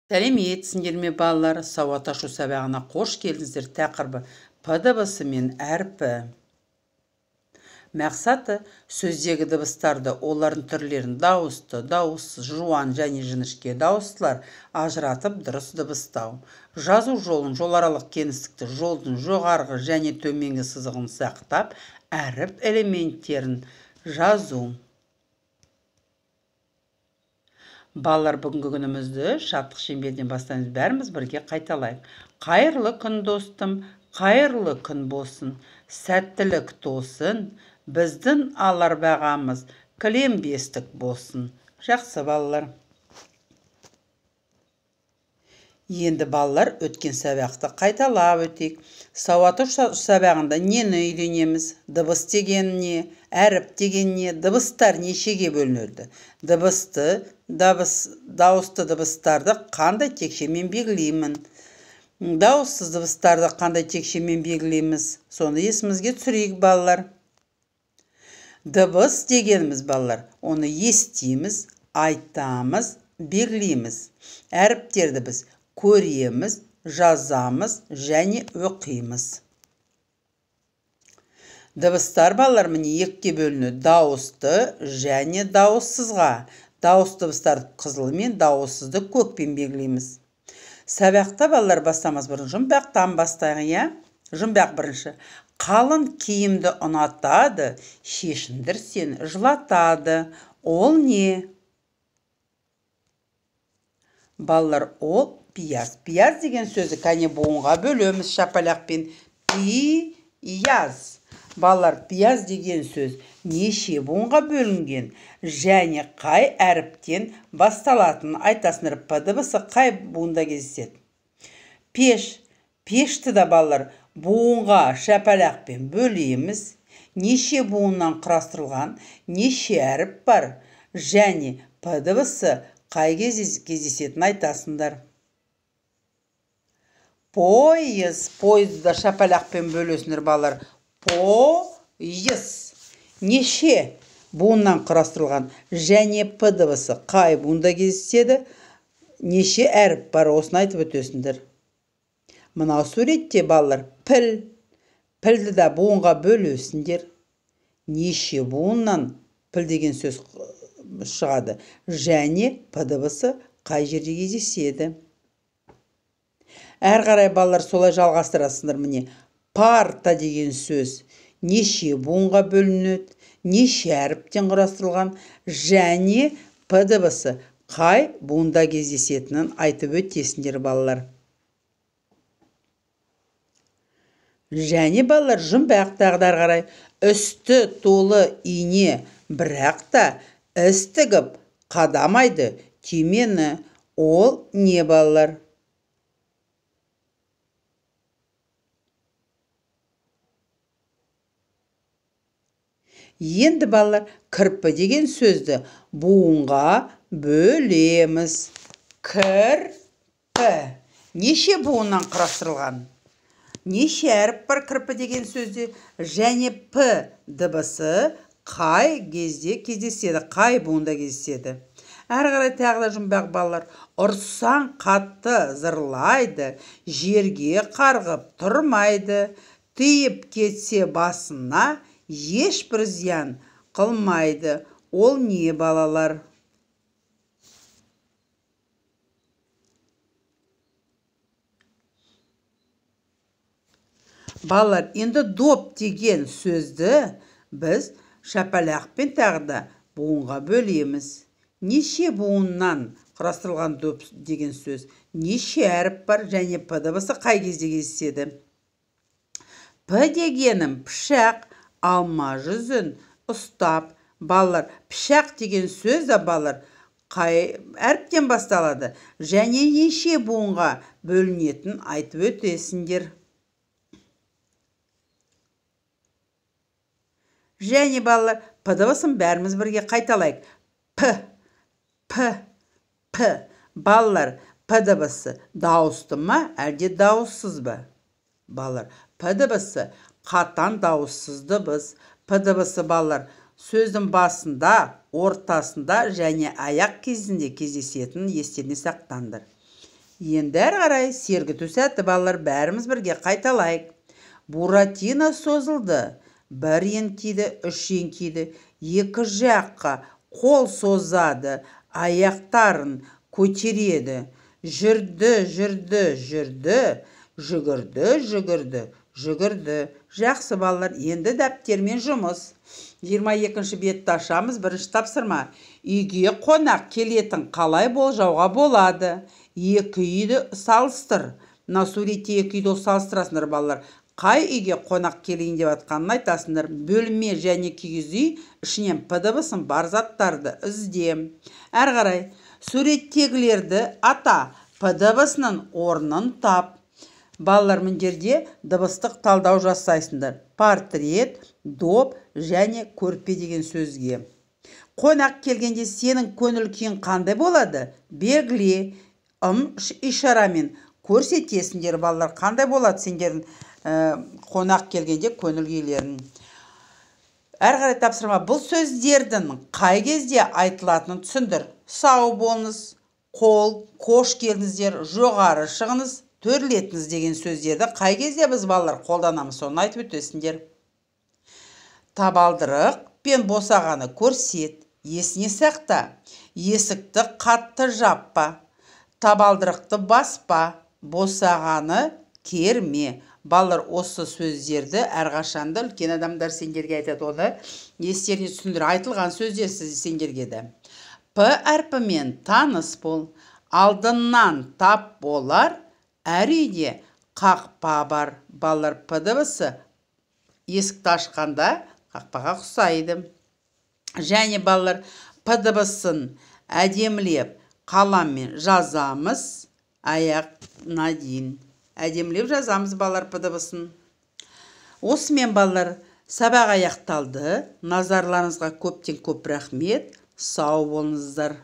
Сәлеметсіңдер ме, балалар? Сауат ашу сабағына қош келдіңіздер. Тақырыбы П дыбысы мен әрпі. Мақсаты: сөздегі дыбыстарды, олардың түрлерін, дауысты, дауыссыз, жуан және жіңішке дауыстылар ажыратып дұрыс дыбыстау. Жазу жолын, жоларалық кеңістікті, жолдың жоғарғы және төменгі сызығын сақтап, әріп элементтерін жазу. Балалар, бүгінгі күнімізді шаттық шеңберден бастаймыз. Бәріміз бірге қайталайық. Қайырлы күн, достым, қайырлы күн болсын, сәттілік тосын, біздің алар бағамыз кілем бестік болсын. Жақсы, балалар. Енді, балалар, өткен сабақты қайталап өтейік. Сауат ашу сабағында нені үйренеміз? Дыбыс деген не? Әріп деген не? Дыбыстар нешеге бөлінеді? Дыбысты, дауысты дыбыстарды қандай текшемен белгілеймін? Дауыссыз дыбыстарды қандай текшемен белгілейміз? Соны есімізге түсірейік, балалар. Дыбыс дегеніміз, балалар, оны естиміз, айтамыз, белгілейміз. Әріптерді біз көреміз, жазамыз және оқимыз. Дыбыстар, балалар, міне екіге бөлінеді: дауысты және дауыссызға. Дауысты дыбыстарды қызылмен, дауыссызды көкпен белгілейміз. Сабақта, балалар, бастамас бұрын жұмбақтан бастайық, иә? Жұмбақ бірінші. Қалың киімді ұнатады, шешіндір сені жылатады. Ол не? Балалар, ол пияз. Пияз деген сөзі кәне буынға бөлеміз шапалақпен. Пияз. Балалар, пияз деген сөз неше буынға бөлінген және қай әріптен басталатынын айтасыңдар. П дыбысы қай буында кездеседі? Пеш. Пешті да, балалар, буынға шапалақпен бөлеміз. Неше буыннан құрастырылған, неше әріп бар және П дыбысы қай кездесетінін айтасыңдар. Пойыз. Пойызды да шапалақпен бөлесіңдер, балалар. Пойыз. Неше буыннан құрастырылған және П дыбысы қай буында кездеседі, неше әріп бар, осыны айтып өтесіңдер. Мынау суретте, балалар, піл. Пілді да буынға бөлесіңдер. Неше буыннан піл деген сөз шығады және П дыбысы қай жерде кездеседі. Әрі қарай, балалар, солай жалғастырасыңдар. Міне, парта деген сөз неше буынға бөлінеді, неше әріптен құрастырылған және П дыбысы қай буында кездесетінін айтып өтесіңдер, балалар. Және, балалар, жұмбақ тағы да әрі қарай. Үсті толы ине, бірақ та іс тігіп қадамайды түймені. Ол не, балалар? Енді, балалар, кірпі деген сөзді буынға бөлеміз. Кірпі. Неше буыннан құрастырылған? Неше әріп бар кірпі деген сөзде? Және П дыбысы қай кезде кездеседі, қай буында кездеседі? Әрі қарай тағы да жұмбақ, балалар. Ұрсаң қатты зырлайды, жерге қарғып тұрмайды, тиіп кетсе басына ешбір зиян қылмайды. Ол не, балалар? Балалар, енді доп деген сөзді біз шапалақпен тағы да буынға бөлеміз. Неше буыннан құрастырылған доп деген сөз, неше әріп бар және П дыбысы қай кезде кездеседі? П дегенім пышақ, алма жүзін ұстап. Балалар, пышақ деген сөз де, балалар, қай әріптен басталады және неше буынға бөлінетінін айтып өтесіңдер. Және, балалар, П дыбысын бәріміз бірге қайталайық. П, П, П. Балалар, П дыбысы дауысты ма, әлде дауыссыз ба? Балалар, П дыбысы қатан дауыссыз дыбыс. П дыбысы, балалар, сөздің басында, ортасында және аяқ кезінде кездесетінін естеріне сақтаңдар. Енді әрі қарай сергіту сәті, балалар, бәріміз бірге қайталайық. Буратино созылды. Бір еңкейді, үш еңкейді, екі жаққа қол созады, аяқтарын көтереді. Жүрді, жүрді, жүрді, жүгірді, жүгірді, жүгірді. Жақсы, балалар, енді дәптермен жұмыс. 22-ші бетті ашамыз, бірінші тапсырма. Үйге қонақ келетін қалай болжауға болады? Екі үйді салыстыр. Мына суретте екі үйді салыстырасыңдар, балалар. Қай үйге қонақ келейін деп атқанын айтасыңдар. Бөлме және киіз үй ішінен п дыбысын бар заттарды ізде. Әрі қарай суреттегілерді ата, п дыбысының орнын тап. Балалар, мына жерде дыбыстық талдау жасайсыңдар. Портрет, доп және көрпе деген сөзге. Қонақ келгенде сенің көңіл күйің қандай болады? Белгіле, ым ишарамен көрсетесіңдер, балалар, қандай болады сендердің қонақ келгенде көңіл күйлерің. Әрі қарай тапсырма. Бұл сөздердің қай кезде айтылатынын түсіндір. Сау болыңыз, қол, қош келдіңіздер, жоғары шығыңыз, төрлетіңіз деген сөздерді қай кезде біз, балалар, қолданамыз, соны айтып өтесіңдер. Табалдырық пен босағаны көрсет, есіне сақта. Есікті қатты жаппа, табалдырықты баспа, босағаны керме. Балалар, осы сөздерді әрқашанда үлкен адамдар сендерге айтады, оны естеріне түсіндір, айтылған сөздер сендерге де. П әрпімен таныс бол, алдынан тап болар, әр үйде қақпа бар. Балалар, п дыбысы есікті ашқанда қақпаға ұқсайды. Және, балалар, п дыбысын әдемілеп қаламмен жазамыз аяғына дейін. Әдемілеп жазамыз, балалар, п дыбысын. Осымен, балалар, сабақ аяқталды. Назарларыңызға көптен көп рахмет. Сау болыңыздар.